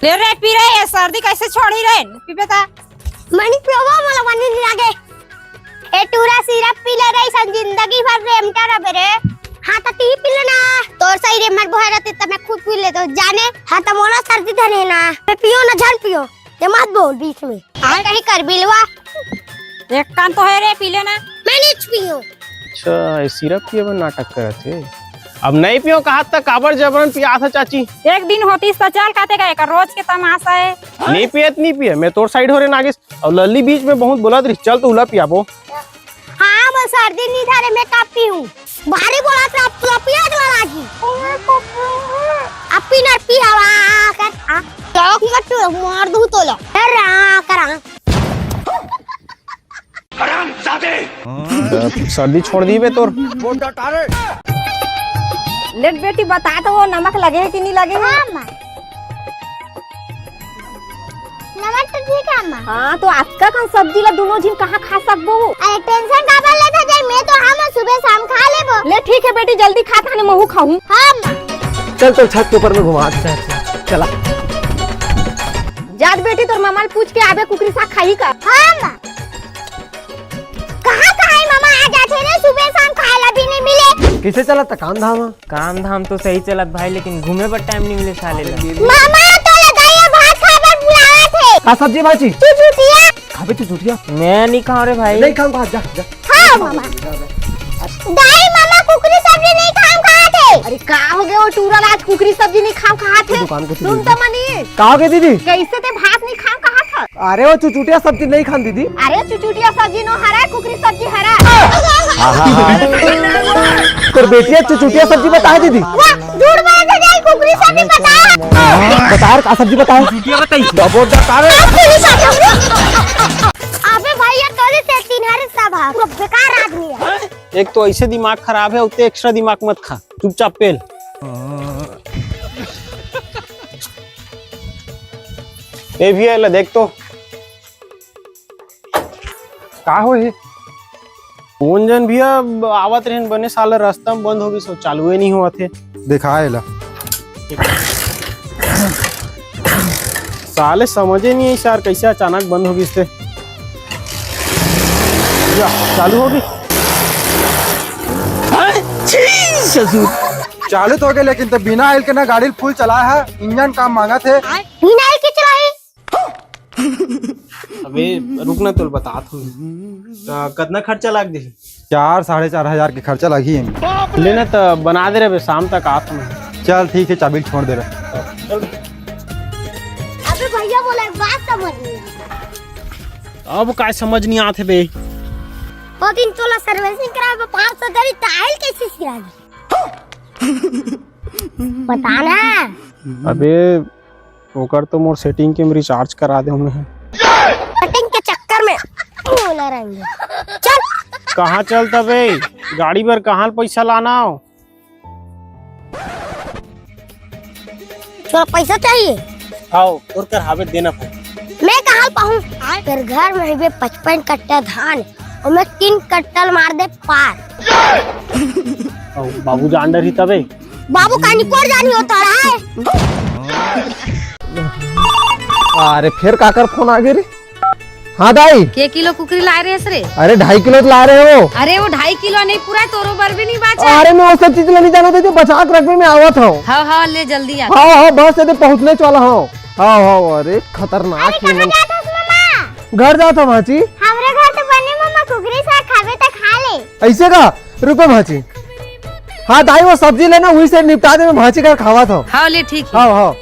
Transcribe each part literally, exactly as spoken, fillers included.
ले रे, पी रे, ये सर्दी कैसे छोड़ी रे? पीबे ता। मनी पियोवा, मोला मनी नहीं लागे। ए टूरा सिरप पी ले रे, सन जिंदगी भर रेमटा रबे रे। हाँ, तो ती पी ले ना। तोर सही रे, मर बोहरा ते, त मैं खुद पी ले तो जाने। हाँ, तो मोला सर्दी धरे ना। मैं पियो ना, झन पियो। ये मत बोल बीच में। कहीं कर बिलवा। एक कान तो है रे, पी लेना। मैं नहीं पियो। अच्छा, ये सिरप पिए बर नाटक करत हे। अब नहीं पियो कहत त काबर जबरन पियात ह चाची? एक दिन होतिस त चल कहते गए का, रोज के तमाशा है। नहीं पिए त नहीं पिए, मैं तोर साइड हो रे नागेश। और लल्ली बीच में बहुत बोलत रही, चल तो उला पियाबो। हाँ, मैं सर्दी नहीं धरे, मैं का पीऊँ? भारी बोलत रहा, तू पिया दे लागी। अब पी ना पी हवा कर, आ, चौक मत तू, मार दूँ तोला। ए रा, करा। हरामजादे। सर्दी छोड़ दी बे तोर। लेट बेटी, बता तो वो नमक लगे है कि नहीं लगे है? हाँ, माँ। नमक तो ठीक है, माँ। हाँ, तो अतका कन सब्जी ला दोनों झिन कहाँ खा सकबो? अरे, टेंशन काबर लेथस? मैं तो हम सुबह शाम खा लेबो। ले ठीक है बेटी, जल्दी खा, ताने महू खाहूँ। हाँ, माँ। चल, तो छत के ऊपर में घुमा, चल, चल, चला। जात बेटी, तोर ममा ल पूछ के आबे, कुकरी साग खाही का? हाँ, माँ। कहाँ, कहाँ है मामा? आ जाते रे, सुबह शाम खाए ला भी नहीं मिले। कैसे चलत काम धाम? काम धाम तो सही चलत भाई, लेकिन घूमे बर टाइम नहीं मिले साले ला। मामा तो लगाइए, भात खाए बर बुलावत है। का सब्जी भाजी? चुचुटिया। खाबे चुचुटिया? मैं नहीं खाऊं रे भाई। नहीं खाऊं, भाग जा, जा। हाँ मामा। दाई मामा कुकरी सब्जी नहीं खाऊं कहा थे। अरे का हो गया वो टूरा ला, आज कुकरी सब्जी नहीं खाऊं कहा थे? दुकान को सुन तो मनी। का हो गया दीदी? कैसे ते भात नहीं खाऊं कहा था? अरे वो चुचुटिया सब्जी नहीं खान दीदी। अरे चुचुटिया सब्जी नो हरा, कुकरी सब्जी हरा। तोर बेटिया चुचुटिया सब्जी बताए दीदी। वाह, झूठ बोले थे, नहीं, कुकरी सब्जी बताया। बताया का सब्जी बताया? चुचुटिया बताई। डबो डकार। अबे भैया, तोरे से तीन हरे सब है, पूरा बेकार आदमी है। एक तो ऐसे दिमाग खराब है, उत्ते एक्स्ट्रा दिमाग मत खा, चुपचाप पेल। ए भी है, ले देख तो। का हो हे? कोन जन भैया आवत रहन बने, साला रास्ता में बंद हो गइस, चालू ही नहीं होवत हे। देखा एला। साले समझे नहीं है यार, कैसे अचानक बंद हो गइस ते। जा, चालू हो गइस। चालू तो हो गइस, लेकिन तो बिना आयल के ना गाड़ी फुल चलाए हे, इंजन काम मांगत हे। बिना आयल के चलाए? अबे रुक ना, तोल बतात हूँ। त कतना खर्चा लाग जाही? चार, साढ़े चार हजार के खर्चा लगही एमे। ले ना, त बना दे रे बे, शाम तक आत हूँ। चल ठीक है, चाबी छोड़ दे रे। अबे भैया, बोला एक बात समझ नहीं आया। अब काय समझ नहीं आत हे बे? वो दिन तोला सर्विसिंग करावे पाँच सौ देरी, त आयल कैसे सिरा दे? बता ना। अबे ओकर तो मोर सेटिंग के में रिचार्ज करा दे हूँ मैं। सेटिंग के चक्कर में बोला रहेंगे। चल। कहाँ चल तबे? गाड़ी बर कहाँ पैसा लाना हो? तोरा पैसा चाहिए? हाव, तोर कर हावे देना पड़े। मैं कहाँ पाहूँ? तेरे घर में हवे पचपन कट्टा धान, ओमे तीन कट्टा ल मार दे पार। अउ बाबू जान डरही तबे। बाबू का निकोर जानी होता रहा है। अरे, फेर काकर फोन आ गे रे? हाँ दाई। के किलो कुकरी लाए रहे रे? अरे, ढाई किलो तो लाए रहे हो। अरे, वो ढाई किलो नहीं पूरा, तोरो बर भी नहीं बाचा। अरे, मैं वो सब चीज लेने जाना था, जो बचा के रखबे, मैं आवत हूँ। हाँ, हाँ, ले जल्दी आ। हाँ, हाँ, बस ये तो पहुँचने वाला हूँ। हाँ, हाँ, अरे खतरनाक अरे, कहाँ जात हस, मामा? घर जात हूँ, भांची। हमरे घर तो बने, मामा, कुकरी साग खाबे त खा ले। ऐसे का? रुको, भांची। हाँ, दाई, वो सब्जी लेना, वही से निपटा दे, मैं भांची का खावा था। हाँ, ले, ठीक है। हाँ, हाँ।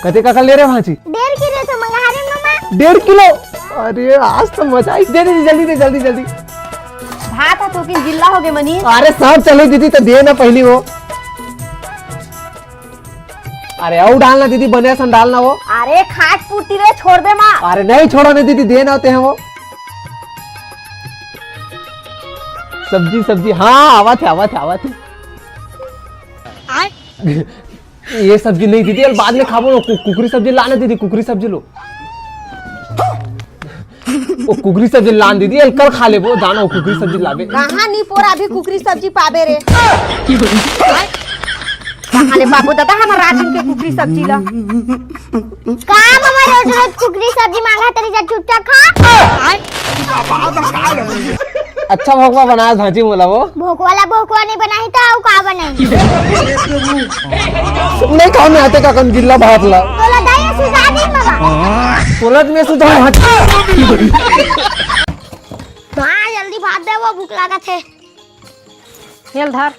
कते काकर ले रे, भांची? डेढ़ किलो तो मंगा रे, मामा। डेढ़ किलो? अरे, आज तो मजा आई। दे, दे, जल्दी दे, जल्दी, जल्दी। भात है तो कि जिल्ला हो गए मनी। अरे, सब चले दीदी, तो दे ना पहली वो। अरे, अउ डाल ना दीदी, बने असन डाल ना वो। अरे, खाट पूटी रे, छोड़ दे माँ। अरे, नहीं छोड़ो ना दीदी, दे ना होते हैं वो। सब्जी, सब्जी, हाँ, आवत है, आवत है, आवत है। ये सब्जी नहीं दीदी, यार बाद में खाबो ना, कु-, कुकरी सब्जी लाना दीदी, कुकरी सब्जी लो। वो कुकरी सब्जी लान दीदी, यार कल खा लेबो, जाना वो कुकरी सब्जी लाबे। कहाँ नी पोरा अभी कुकरी सब्जी पाबे रे? कहाँ ले पाबो दादा हमर रात दिन के कुकरी सब्जी ला? का ममा रोज रोज कुकरी सब्जी मांगा तरी जा चुपचाप खा। अच्छा भोकवा बना भाजी मोला वो। भोकवा ला भोकवा नहीं बनाही तो अउ का बनाही? नहीं खाओ मैं आते का कन गिल्ला भात ला। तोला दाई सुझा दी ममा। तोला मैं सुझा भात। माँ जल्दी भात दे वो भूख लागत हे। हेल धर।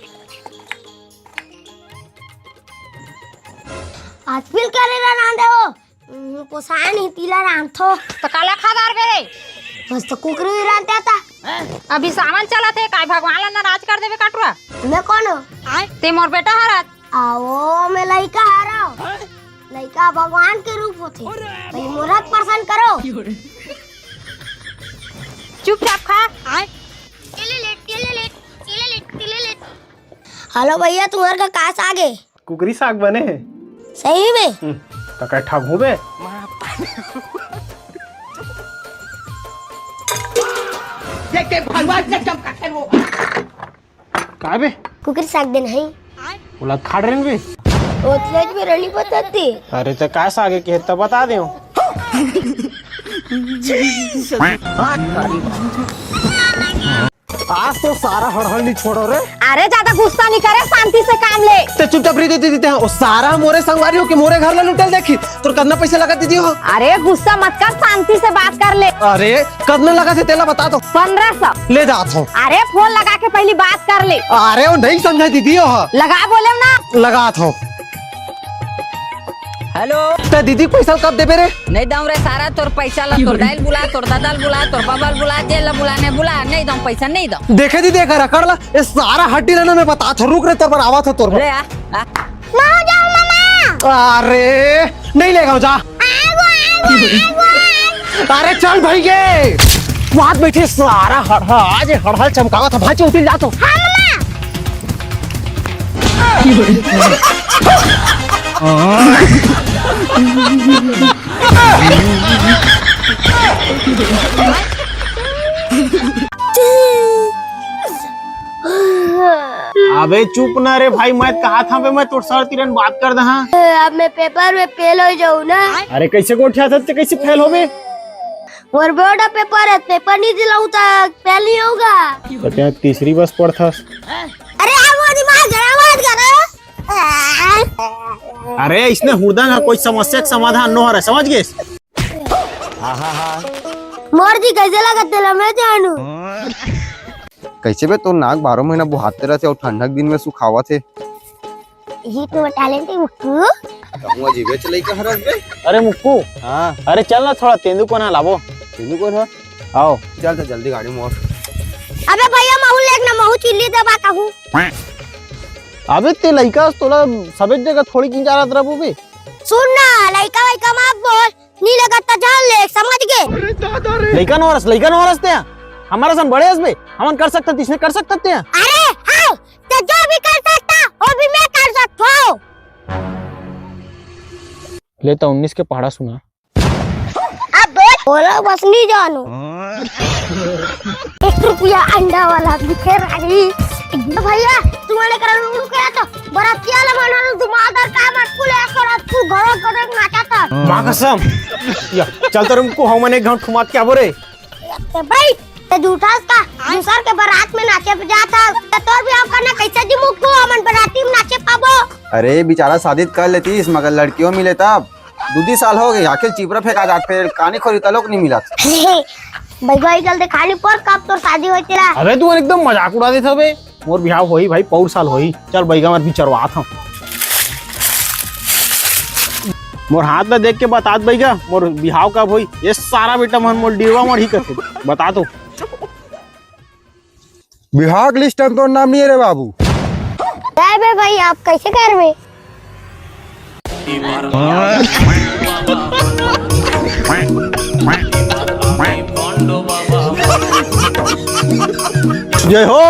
आज फिर करेला रांधे हो? हम्म, पोसाय नहीं, पीला रांधथो। तो काला खा डार बे रे? बस तो कुकरी भी रांधते आता। अभी सावन चलत हे, काय भगवान ला नाराज कर देबे काटुआ? मैं कौन हो? ते मोर बेटा हरत। आओ, मैं लइका हरव। लइका भगवान के रूप होथे। भाई मोरा पसंद करो। चुपचाप खा। हेलो भैया, तुम्हारे का का साग है? कुकरी साग बने हे। सही में? हम्म, त का ठगहूँ बे? का बे? कुकरी साग देन हे। ओला खाड़ रेन बे? ओतलेज में रनी बताते। अरे त का साग हे के त बता दे। आज तो सारा हड़हड़ नहीं छोड़ो रे। अरे ज्यादा गुस्सा नहीं करे, शांति से काम ले। ते चुपचाप रही दीदी, दीदी, वो सारा मोरे संगवारी हो के मोरे घर ला लुटेल देखी। तोर कतना पैसा लगा दीदी हो? अरे गुस्सा मत कर, शांति से बात कर ले। अरे कतना लगा थे तेला बता तो। पन्द्रह सौ। ले जात हो। अरे फोन लगा के पहली बात कर ले। अरे वो नहीं समझा दीदी हो। लगा बोले ना। लगात हो। हेलो। ते दीदी पैसा कब देबे रे? नहीं दऊं रे सारा तोर पैसा ला, तोर दाई ल बुला, तोर दादा ल बुला, तोर बाबा ल बुला, जे ला बुलाने बुला, नहीं दऊं पैसा, नहीं दऊं। देखे दीदी, एक रकड़ ला, ये सारा हड्डी रहना मैं बता थो, रुक रे, तोर पर आवा थो, तोर पर। ले आ, आ। मैं हो जाऊं मामा। अरे, नहीं लेगा जा। आगो, आगो, आगो, आगो। अरे चल भाई ये। वहां बैठे सारा हड़हा, आज हड़हा चमकावा था, भाई चौथी जा तो। हाँ मामा। अबे चुप ना रे भाई, मैं कहा था बे, मैं तोर सर तिरन बात कर दहा। अब मैं पेपर में फेल हो जाऊँ ना। अरे कैसे गोठिया था, कैसे फेल हो बे? मोर बोर्ड पेपर है, पेपर नहीं दिलाऊँ तो फेल नहीं होगा। तो क्या तीसरी बस पढ़ था? अरे आप वो दिमाग खराब मत करो। अरे इसने हुड़दंग है, कोई समस्या का समाधान नो हरे, समझ गए? मोर जी कैसे लगत तेला मैं जानू। कैसे बे तोर नाक बारह महीना बुहाते रहथे अउ ठंडा के दिन में सुखावत हे? यही तो टैलेंट है मुक्कू। कहूँ अजीबे चलाई का हरस बे। अरे मुक्कू। हाँ। अरे चल ना थोड़ा तेंदू कोन ह लाबो। तेंदू कोन ह? आओ। चल तो जल्दी गाड़ी मोड़। अबे भैया महू लेक ना महू चिल्ली दबा कहूँ। अबे ते लइका तोला सबे जगह थोड़ी किंचारत रहबो बे। सुन ना लइका वइका मत बोल। नी लगत त जान ले, समझ गे? लइका नो हरस, लइका नो हरस ते। हमारा सन बड़े हस बे, हमन कर सकत, इसने कर सकत ते। अरे, हाय, ते जो भी कर सकता, वो भी मैं कर सकता हूँ। ले तो उन्नीस के पहाड़ा सुना। अबे, बोला बस नहीं जानू। एक रुपया अंडा वाला दिखे रही। भैया, तुम्हारे कारण लूडो खेला तो बरातिया ला मना लो, धुआंधार काम अटकू ले करो, तू घरों घरों नाचा था। माँ कसम। या, चल तो रुको, हम एक घंट घुमात क्या बोरे? ते भाई, ते झूठा का दूसर के बारात में नाचे पे जाता, तो तोर भी करना कैसे जी मुक्कू हमन बाराती में नाचे पाबो? अरे, बेचारा शादी कर लेती, इस मगर लड़कियों मिले तब। दू दी साल हो गए, आखिर चिपरा फेंका जात, फिर कानी खोरी तलोक नहीं मिला। भाई, भाई, कल देखा नहीं पर कब तोर शादी होई तेरा। अबे, तू एकदम मजाक उड़ा देत हबे। मोर बिहाव होई भाई, पौर साल होई। चल, बैगा मत बिचरवात हम। मोर हाथ ला देख के बतात बैगा, मोर बिहाव कब होई? ये सारा बेटा मन मोर डिरवा मर ही कथे। बता तो। बिहाव के लिस्ट में तोर नाम नहीं है रे बाबू। काय बे भाई, आप कैसे करबे? जय हो।